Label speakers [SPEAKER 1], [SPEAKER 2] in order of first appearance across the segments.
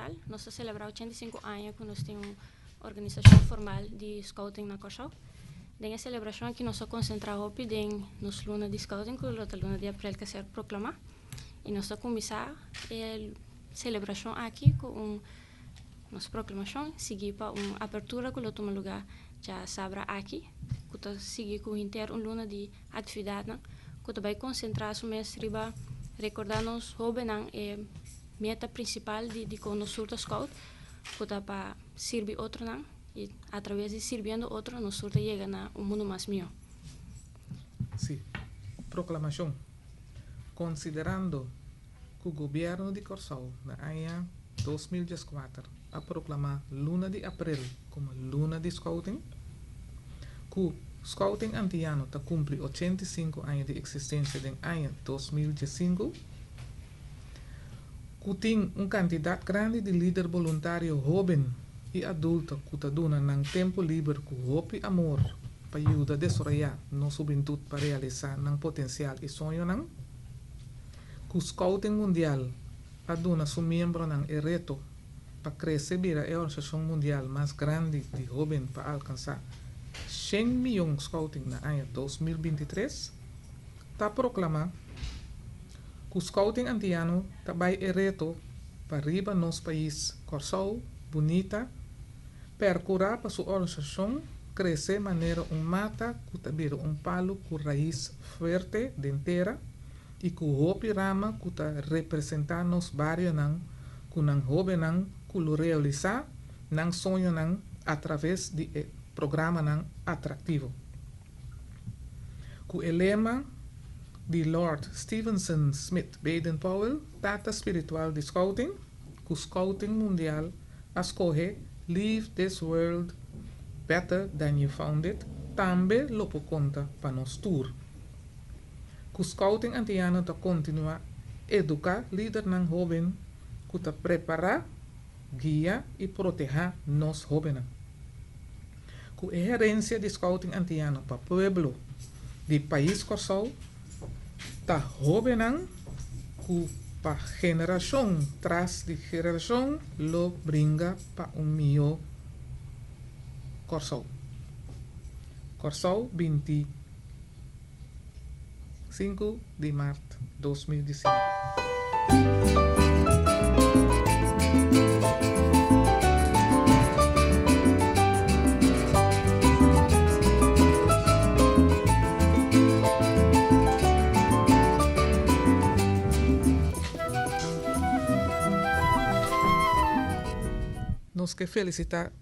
[SPEAKER 1] spesial. Nos ta selebrá 85 aña ku nos tin un organisashon formal di scouting na Kòrsou. Den e selebrashon aki nos a konsentrá hopi den nos luna di scouting ku lo ta luna di aprel ku a ser proklamá. I nos ta kuminsá e selebrashon aki ku un nos proklamashon sigui pa un apertura ku lo tuma lugá djasabra aki ku ta sigui ku henter un luna di aktividatnan ku ta bai konsentrá su mes riba rekordá nos hóbennan e meta prinsipal di dikon nos sur ta scout ku ta pa sirbi otronan i atraves di sirbiendo otro nos sur ta yega na un mundu mas mihó.
[SPEAKER 2] Sí. Proklamashon. Konsiderando ku Gobièrnu di Kòrsou na aña 2014 a proklamá luna di aprel komo Luna di Scouting, ku Scouting Antiano ta kumpli 85 aña di eksistensia den aña 2015, ku tin un kantidat grandi di lider boluntario hóben i adulto ku ta duna nan tempu liber ku hopi amor pa yuda desaroyá nos hubentut pa realisá nan potensial i soñonan, ku Scouting Mundial a duna su miembronan e reto pa krese bira e organisashon mundial mas grandi di hóben pa alkansá 100 mion scouting na aña 2023, ta proklamá ku Scouting Antiano ta bai e reto pa riba nos pais Kòrsou bunita pèrkurá pa su organisashon krese manera un mata ku ta bira un palu ku rais fuerte den tera i ku hopi rama ku ta representá nos barionan ku nan hóbennan ku lo realisá nan soñonan atraves di e programanan atraktivo. Ku e lema di Lord Stevenson Smith Baden-Powell, tata spiritual di Scouting, ku Scouting Mundial a skohe Leave this world better than you found it tambe lo por konta pa nos tur. Ku Scouting Antiano ta kontinuá eduká lidernan hóben ku ta prepará, guia i protehá nos hóbennan. Ku e herensia di Scouting Antiano pa pueblo di pais Kòrsou ta hóbennan ku pa generashon tras di generashon lo bringa pa un mihó Kòrsou. Kòrsou 25 di mart 2015. Nos ke felisitá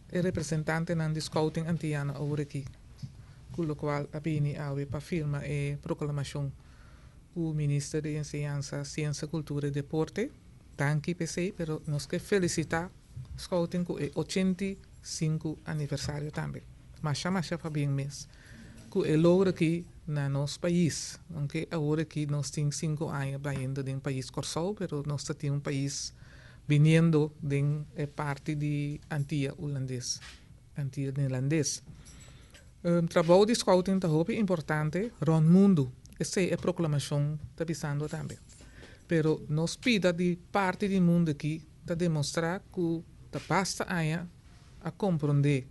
[SPEAKER 2] e representantenan di Scouting Antiano awor aki, ku lokual a bini awe pa firma e proklamashon ku Minister di Enseñansa, Siensa, Kultura i Deporte. Danki p'esei, pero nos ke felisitá Scouting ku e 85 aniversario tambe. Masha masha pabien mes ku e logro aki na nos pais. Aunke awor aki nos tin 5 aña bayendo den pais Kòrsou, pero nos ta tin un pais biniendo den e parti di Antia Hulandes, Antia Neerlandes. Trabou di Scouting ta hopi importante rònt mundu, esei e proklamashon ta bisando tambe. Pero nos pida di parti di mundu aki ta demostrá ku ta basta aña a komprondé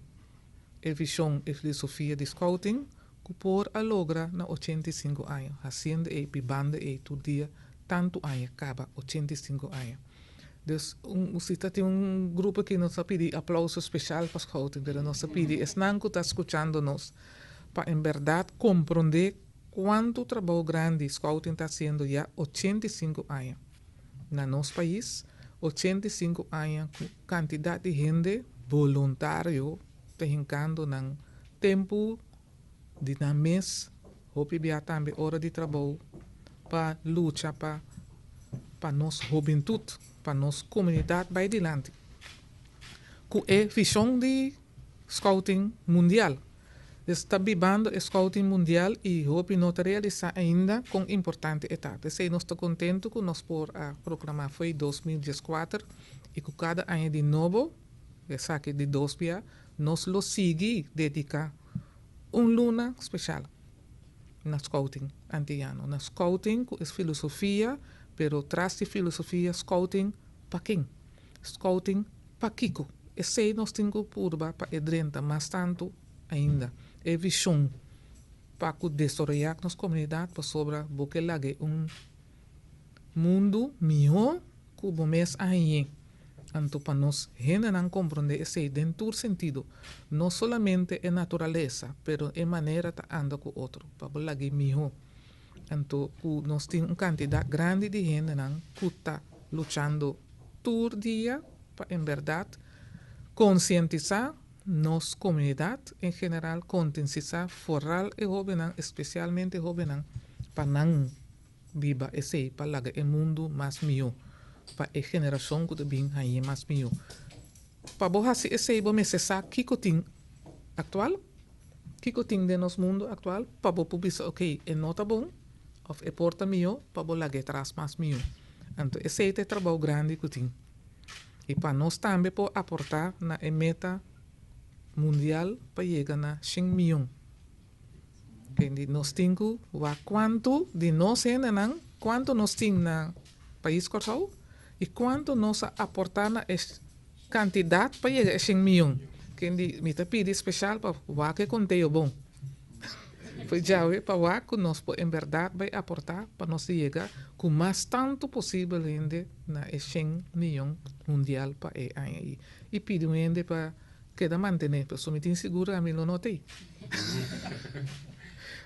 [SPEAKER 2] e vishon i filosofia di Scouting ku por a logra na 85 aña, hasiendo ei, bibando ei tur dia tantu aña kaba, 85 aña. Dus un si ta tin un grupo aki nos ta pidi aplauso speshal pa Scouting, pero nos ta pidi esnan ku ta skuchando nos pa en bèrdat komprondé kuantu trabou grandi Scouting ta hasiendo ya 85 aña na nos pais, 85 aña ku kantidat di hende boluntario ta hinkando nan tempu di nan mes, hopi bia tambe ora di trabou pa lucha pa pa nos hobentut, pa nos komunidat bai dilanti ku e vishon di Scouting Mundial. Dus ta bibando e Scouting Mundial i hopi no ta realisá ainda kon importante e ta. P'esei nos ta kontentu ku nos por a proklamá fo'i 2014 i ku kada aña di nobo, esaki di dos bia, nos lo sigui dediká un luna speshal na Scouting Antiano, na Scouting ku es filosofia, pero tras di filosofia Scouting pa ken? Scouting pakiko. Esei nos tin ku purba pa e drenta mas tantu ainda. E vishon pa ku desaroyá nos komunidat pasobra bo ke lag'é un mundu mihó ku bo mes a hañ'é. Anto pa nos hendenan komprondé esei den tur sentido, no solamente e naturalesa, pero e manera ta anda ku otro pa bo lag'é mihó. Anto ku nos tin un kantidat grandi di hendenan ku ta luchando tur dia pa en bèrdat konsientisá nos komunidat en general, kontiensisá foral e hóbennan, espesialmente e hóbennan, pa nan biba esei, pa laga e mundu mas mihó, pa e generashon ku ta bin hañ'é mas mihó. Pa bo hasi esei bo mester sa kiko tin aktual, kiko tin den nos mundu aktual pa bo por bisa ok e no ta bon òf e por ta mihó pa bo lag'é tras mas mihó. Anto esei ta e trabou grandi ku tin. I pa nos tambe por aportá na e meta mundial pa yega na shen miyon. Kendi nos tin ku wak kuantu di nos hendenan, kuantu nos tin na pais Kòrsou i kuantu nos a aportá na e kantidat pa yega e shen miyon. Kendi mi ta pidi speshal pa wak e konteo bon. Pues djawe pa wak ku nos por en bèrdat bai aportá pa nos yega ku mas tantu posibel hende na e shen miyon mundial pa e aña ei. I pidi un hende pa keda mantené, pasobra mi tin sigur ami lo no t'ei.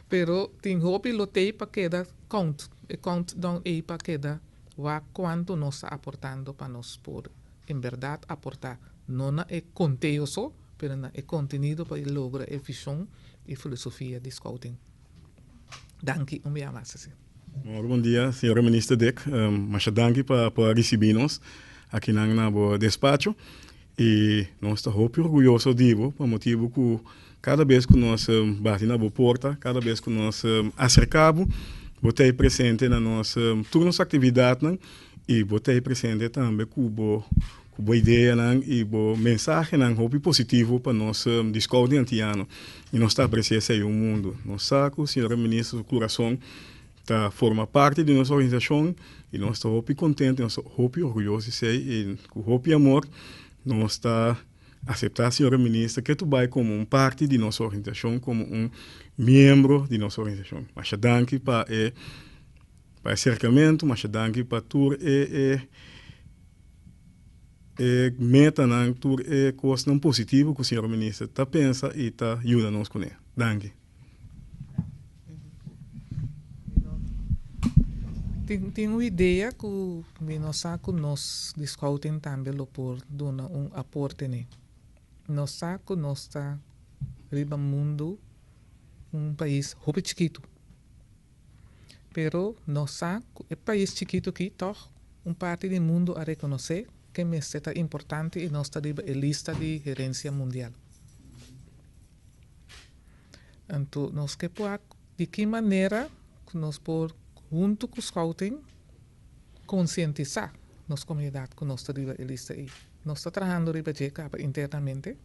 [SPEAKER 2] Pero tin hopi lo t'ei pa keda count, e count down ei pa keda wak kuantu nos ta aportando pa nos por en bèrdat aportá no na e konteo so, pero na e kontenido pa e logra e vishon i filosofia di scouting. Danki un bia mas así.
[SPEAKER 3] Bon dia, señora Minister Dick. Masha danki pa por a ricibi nos akinan na bo despacho. Y nos ta hopi orguyoso di bo pa motibo cu cada bes cu nos bati na bo porta, cada bes cu nos acerca bo, bo ta ei presente na nos tur nos actividadnan y bo ta ei presente tambe cu bo Ku bo ideanan i bo mensahenan hopi positivo pa nos di Scouting Antiano i nos ta apresia esei un mundu. Nos sa ku señora Minister su kurason ta forma parti di nos organisashon i nos ta hopi kontento i nos ta hopi orguyoso di esei i ku hopi amor nos ta aseptá señora Minister ke tu bai komo un parti di nos organisashon, komo un miembro di nos organisashon. Masha danki pa e pa e aserkamentu, masha danki pa tur e e. E metanan, tur e kosnan positivo ku señor Minister ta pensa i ta yuda nos kuné. Danki.
[SPEAKER 2] Tin un idea ku mi no sa ku nos di scouting tambe lo por duna un aporte n'e. Nos sa ku nos ta riba mundu un pais hopi chikitu. Pero nos sa ku e pais chikitu aki tòg un parti di mundu a rekonosé ke mester ta importante i nos ta riba e lista di herensia mundial. Anto nos ke por di ki manera ku nos por huntu ku scouting konsientisá nos komunidat ku nos ta riba e lista ei. Nos ta trahando riba dje kaba internamente,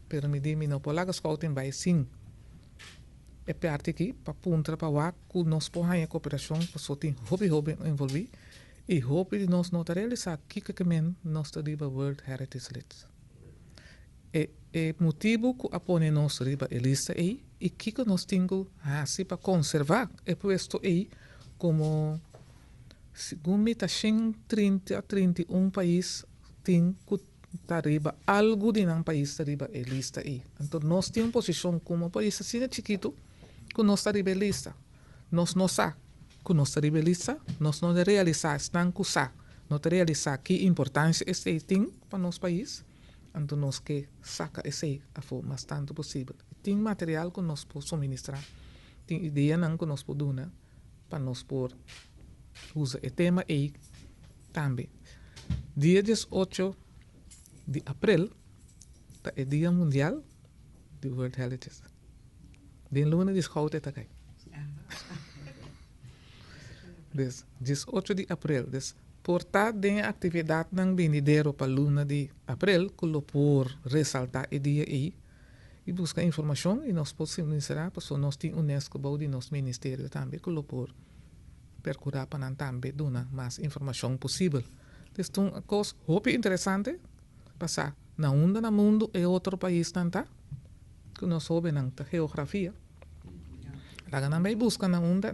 [SPEAKER 2] pero mi di mi no por laga scouting bai sin E parti aki pa puntra pa wak ku nos por haña koperashon pasobra tin hopi hoben envolví i hopi di nos no ta realisá kiko ke men nos ta riba World Heritage List. E e motibu ku a pone nos riba e lista ei i kiko nos tin ku hasi pa konservá e puesto ei komo segun mi ta 130 31 pais tin ku ta riba algu di nan pais ta riba e lista ei. Anto nos tin un posishon komo pais asina chikitu ku nos ta riba e lista. Nos no sa ku nos ta riba e lista, nos no ta realisá, esnan ku sa no ta realisá ki importansha esei tin pa nos pais, anto nos ke saka esei afó mas tantu posibel. Tin material ku nos por suministrá, tin ideanan ku nos por duna pa nos por usa e tema ei tambe. Dia 18 di aprel ta e dia mundial di World Heritage. Den luna di Schouten ta kai. Dus 18 di aprel. Dus por ta den e aktividatnan binidero pa luna di aprel ku lo por resaltá e dia ei i buska informashon i nos por suministrá pasobra nos tin UNESCO bou di nos ministerio tambe ku lo por perkurá pa nan tambe duna mas informashon posibel. Dus ta un kos hopi interesante pa sa na unda na mundu e otro paisnan ta, ku nos hóbennan ta geografia. Laga nan bai buska na unda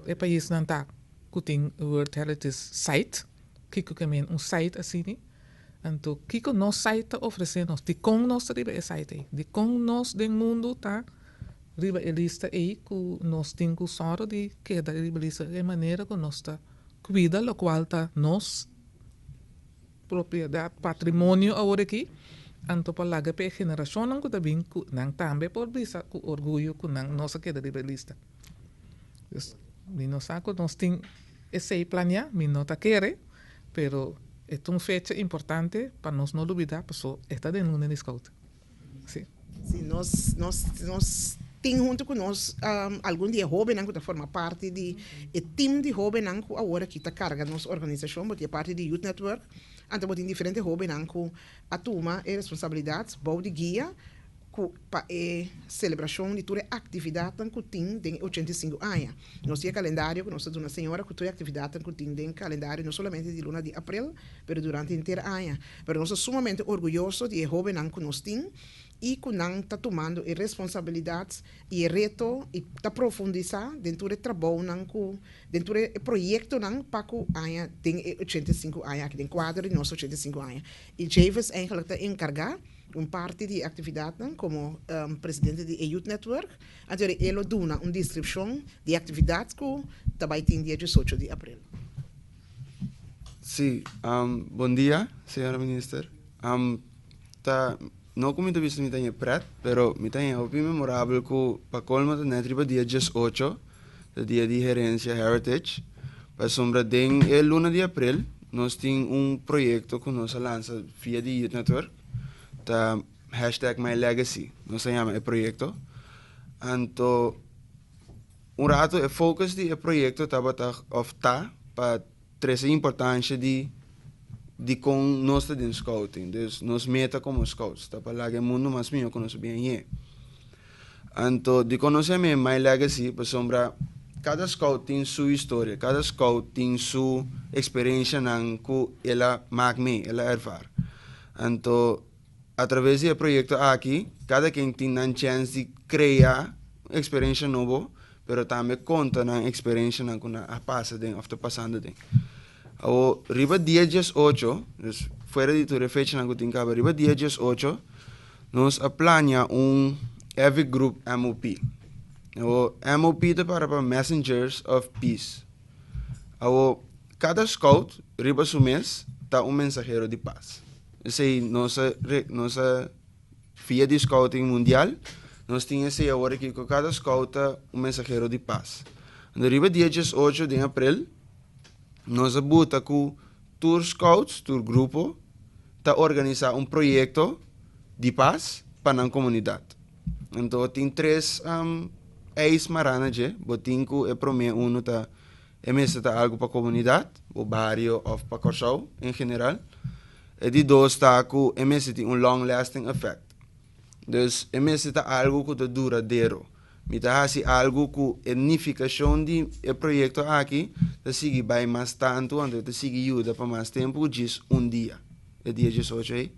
[SPEAKER 2] e paisnan ta ku tin World Heritage Site, kiko ke men un site asina. Anto kiko nos site ta ofresé nos, dikon nos ta riba e site ei, dikon nos den mundu ta riba e lista ei ku nos tin ku sòru di keda riba e lista e manera ku nos ta kuida lokual ta nos propiedat, patrimonio awor aki, anto pa laga pa e generashonnan ku ta bin ku nan tambe por bisa ku orguyo ku nan nos a keda riba e lista. Dus mi no sa ku nos tin esei planeá, mi no ta kere, pero e ta un fecha importante pa nos no lubidá paso e ta den luna di scout. Sí.
[SPEAKER 4] Sí, nos, nos, nos tin hunto ku nos algun di e hóbennan ku ta forma parti di e tim di hóbennan ku awor aki ta karga nos organisashon, bo tin e parti di Youth Network, anto bo tin diferente hóbennan ku a tuma e responsabilidat bou di guia ku pa e selebrashon di tur e aktividatnan ku tin den e 85 aña. Nos tin e kalendario ku nos ta duna señora ku tur e aktividatnan ku tin den kalendario no solamente di luna di aprel pero durante henter aña. Pero nos ta sumamente orguyoso di e hóbennan ku nos tin i ku nan ta tumando e responsabilidat i e reto i ta profundisá den tur e trabounan ku den tur e proyektonan pa ku aña den e 85 aña aki den kuadro di nos 85 aña. I Javis eigenlijk ta enkargá un parti di e aktividatnan komo presidente di e Youth Network. Anto e lo duna un deskripshon di e aktividat ku ta bai tin dia 18 di aprel.
[SPEAKER 5] Sí, bon dia, señora minister. Ta, no ku mi ta bisa mi ta haña pret, pero mi ta haña hopi memorabel ku pa kolmo ta nèt riba dia 18, ta dia di herensia, heritage, pasobra den e luna di aprel nos tin un proyekto ku nos a lansa via di Youth Network, ta #MyLegacy nos a yama e proyekto. Anto un rato e focus di e proyekto tabata òf ta pa trese importansha di dikon nos ta den scouting. Dus nos meta komo scouts ta pa laga e mundu mas mihó ku nos a bin añe. Anto dikon nos a yama My Legacy pasobra kada scout tin su historia, kada scout tin su eksperenshanan ku el a mak mee, el a ervaar. Anto atraves di e proyekto aki kada ken tin nan chèns di krea un eksperensha nobo pero tambe konta nan eksperenshanan ku nan a pasa den òf ta pasando den. Awor riba dia 18, dus fuera di tur e fechanan ku tin kaba, riba dia 18 nos a plania un Heavy Group MOP. Awor MOP ta para pa Messengers of Peace. Awor kada scout riba su mes ta un mensahero di pas. Esei nos a nos a via di scouting mundial nos tin esei awor aki ku kada scout ta un mensahero di pas. Anto riba dia 18 den aprel nos a buta ku tur scouts, tur grupo ta organisá un proyekto di pas pa nan komunidat. Anto tin tres eis mará na dje. Bo tin ku e promé unu ta e mester ta algu pa komunidat, bo bario òf pa Kòrsou en general. E di dos ta ku e mester tin un long lasting effect. Dus e mester ta algu ku ta duradero. Mi ta hasi algu ku e nifikashon di e proyekto aki ta sigui bai mas tantu, anto e ta sigui yuda pa mas tempu ku djis un dia, e dia 18 ei.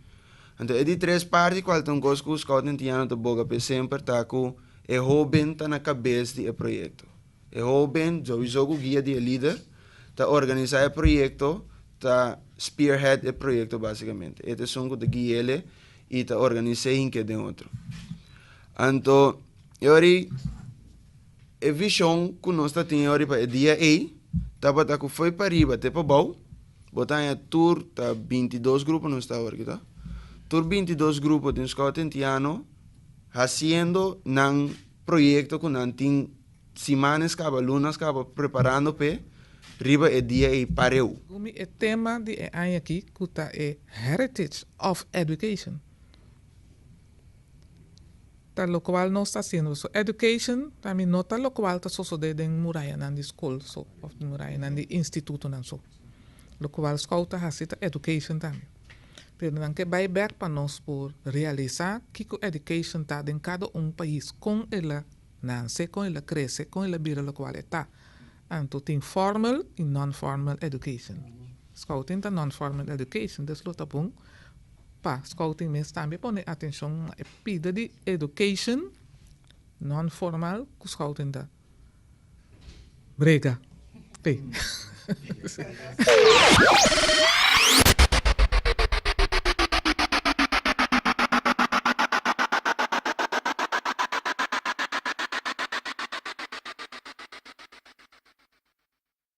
[SPEAKER 5] Anto e di tres parti kual ta un kos ku Scout Antiano ta boga p'e semper ta ku e hóben ta na kabes di e proyekto. E hóben, souiso ku guia di e lider, ta organisá e proyekto, ta spearhead e proyekto basikamente. E ta esun ku ta gui'ele i ta organis'é hink'é den otro. Anto e ora ei e vishon ku nos ta tin e ora ei pa e dia ei tabata ku fo'i pariba te pabou bo ta haña tur ta 22 grupo nos ta awor aki ta tur 22 grupo den Scout Antiano hasiendo nan proyekto ku nan tin simanes kaba lunas kaba preparando p'e riba e dia ei pareu.
[SPEAKER 2] Gumi e tema di e aña aki ku ta e Heritage of Education. Ta lokual nos ta hasiendo. So education pa mi no ta lokual ta sosodé den murayanan di skol so òf den murayanan di institutonan so. Lokual scout ta hasi ta education tambe. Pero nan ke bai bèk pa nos por realisá kiko education ta den kada un pais, kon el a nanse, kon el a krese, kon el a bira lokual e ta. Anto tin formal i non-formal education. Scouting ta non-formal education, dus lo ta bon pa scouting mes tambe pone atenshon na e pida di education non-formal ku scouting ta brega p'e.